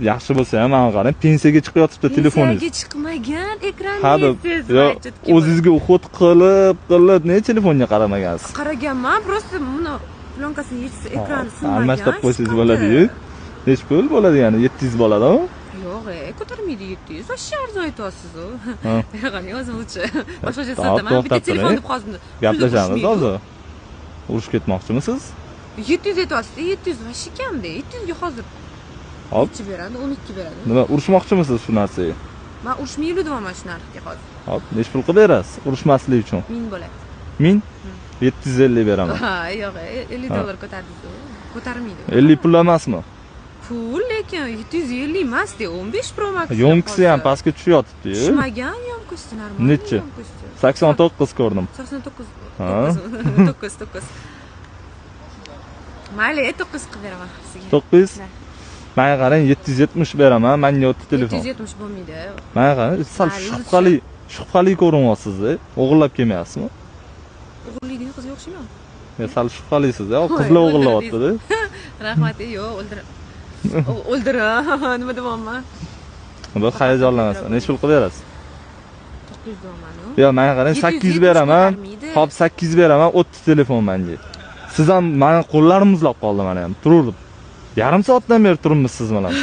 Yaxshi bo'lsa ham, mana qarang, pensiyaga chiqayotibdi telefoningiz. Pensiyaga chiqmagan. Ha deb, Ekraningiz yo, o'zingizga уход qilib qilib, nega telefonga qaramagansiz? Qaraganman, просто buni plonkasini yechsa, ekrani sinmagan. Almashtirib qo'ysangiz Chiqadi. bo'ladi-yu. Nechi pul bo'ladi yana? 700 bo'ladimi? Yo'q, ko'tarmaydi 700. Вообще arzon aytyapsiz u. Ha. Qarang, o'zim лучше boshqacha Hop, sotaman. Bitta to'xtab telefon turing. deb hozir. Gaplashamiz hozir. Urushib ketmoqchimisiz? 700 aytyapsiz, 700 вообще kamda. 700 ga hozir Hop. nechi beradi? 12 beradi. Nima, urushmoqchimisiz shu narsaga? Man urushmaylik deyapman shu narxga hozir. Hop, nechi pul qilib berasiz urushmaslik uchun? 1000 bo'ladi. 1000? 750 beraman. Ha, yo'q, 50 dollar ko'tardingiz. Ko'tarmaydi. 50 pul emasmi? Pul, lekin 750 emas-da, 15 Pro Max. Ёмкость i ham pastga tushyotibdi-yu. Tushmagan ёмкость i, normal. Nechi? Ёмкость i. 89 ko'rdim. 89. Ha. 9, 9. Mayli, 9 qilib beraman sizga. 900? Да. Manga qarang, 770 beraman, manga o'tdi telefon. 770 bo'lmaydi. Manga qarang, sal Mayli. Shubhali, shubhali ko'rinyapsiz-da. O'g'irlab kelmayapsizmi? O'g'irlaydigan qizga o'xshayman. Ya, sal shubhalisiz, ya, Voy, qizlar o'g'irlayapti-da. Rahmat, yo'q, o'ldir. O'ldir, nima deyapman? Bir hayajonlanasan. Nechi pul qilib berasiz? 900 deyapman. Yo, manga qarang, 800 beraman. 770. Hop, 800 beraman, o'tdi telefon menga. Siz ham, mani qo'llarim muzlab qoldi, mana ham. Tururdim. Yarim soatdan beri turibmiz siz bilan.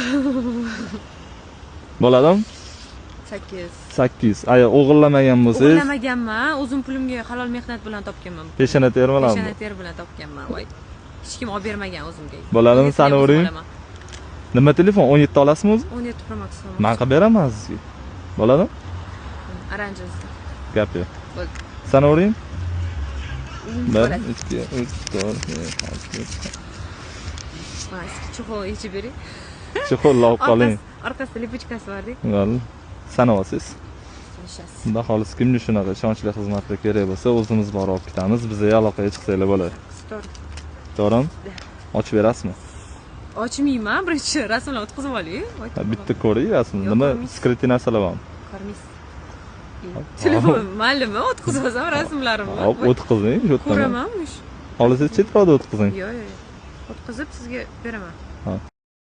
Bo'ladimi? 8. 800. Agar o'g'irlamagan bo'lsangiz, O'g'irlamaganman, o'zim pulimga halol mehnat bilan topganman. Peshona ter bilan. Peshona ter bilan topganman. Voy. Hech kim olib bermagan o'zimga. Bo'ladimi, 17 sani o'zim uring? olaman. Nima telefon? 17 olasizmi o'zi? 17 Pro Max olaman. Man qilib beraman sizga. Bo'ladimi? Оранжевый. Gap yo'q. Bo'ldi. Sanavering. 1, Bo'ladi. 2, 3, 4, 5, 6, 7. Mana eski чехол yechib bering. Чехол olib qoling. Orqasida липучка si bor-da. Bo'ldi. Sanab olsangiz. Сейчас. Xudo xohlasa, kimga shunaqa ishonchli xizmatlar kerak bo'lsa, o'zimiz borib olib ketamiz. Bizga aloqaga chiqsanglar bo'ladi. To'g'ri. To'g'rimi? Ochib berasizmi? Ochmayman, birinchi rasmlar o'tkazib oling. Voy, Ha, bitta ko'ring rasmni. Yo'q, Nima ko'rmaysiz. скрытый narsalar bormi? Ko'rmaysiz. Telefon maylimi, o'tkazib olsam rasmlarimni. Hop, o'tkazing shu yerdan. Ko'ramanmi? Xohlasangiz chetroqda o'tkazing. Yo'q, yo'q. O'tkazib sizga beraman. Ha.